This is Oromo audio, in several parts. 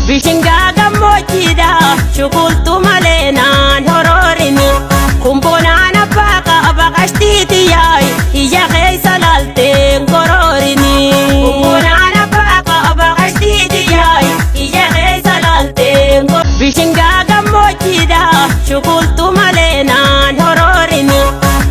Bishingaa gammoojjiidha shukultu malee naan horoorini. Kumboonaan abbaa qaba qashtiiti yaa'i ija keessa laalteen koroorini. Kumboonaan abbaa qaba qashtiiti yaa'i ija keessa laalteen. Bishingaa gammoojjiidha shukultu malee naan horoorini.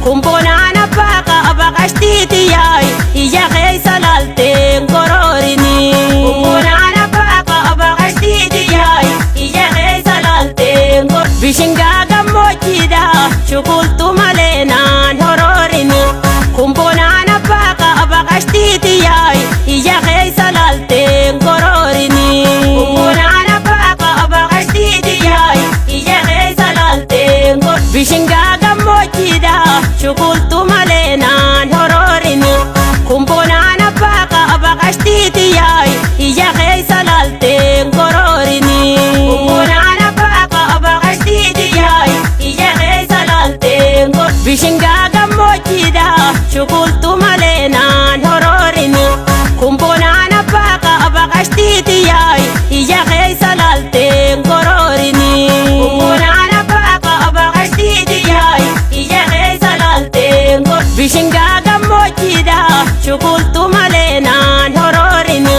Kumboonaan abbaa qaba qashtiiti yaa'i ija keessa laalteen koroorini. Kumboonaan abbaa qaba qashtiiti yaa'i ija keessa laalteen. Bishingaa gammoojjiidha shukultu malee naan horoorini. Kumboonaan abbaa qaba qashtiiti yaa'i ija keessa laalteen koroorini. Kumboonaan abbaa qaba qashtiiti yaa'i ija keessa laalteen. Bishingaa gammoojjiidha shukultu malee naan horoorini. Kumboonaan abbaa qaba qashtiiti yaa'i ija keessa laalteen koroorini. Kumboonaan abbaa qaba qashtiiti yaa'i ija keessa laalteen. Bishingaa gammoojjiidha shukultu malee naan horoorini. Kumboonaan abbaa qaba qashtiiti yaa'i ija keessa laalteen koroorini. Kumboonaan abbaa qaba qashtiiti yaa'i ija keessa laalteen. Bishingaa gammoojjiidha shukultu malee naan horoorini.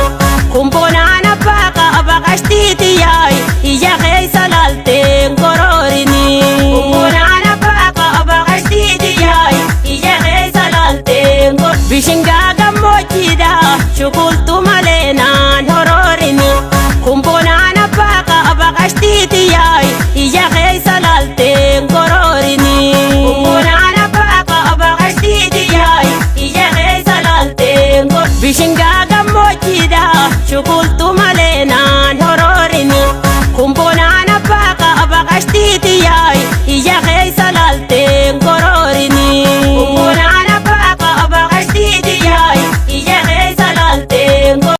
Kumboonaan abbaa qaba qashtiiti yaa'i ija keessa laalteen koroorini. Kumboonaan abbaa qaba qashtiiti yaa'i ija keessa laalteen. Bishingaa gammoojjiidha shukultu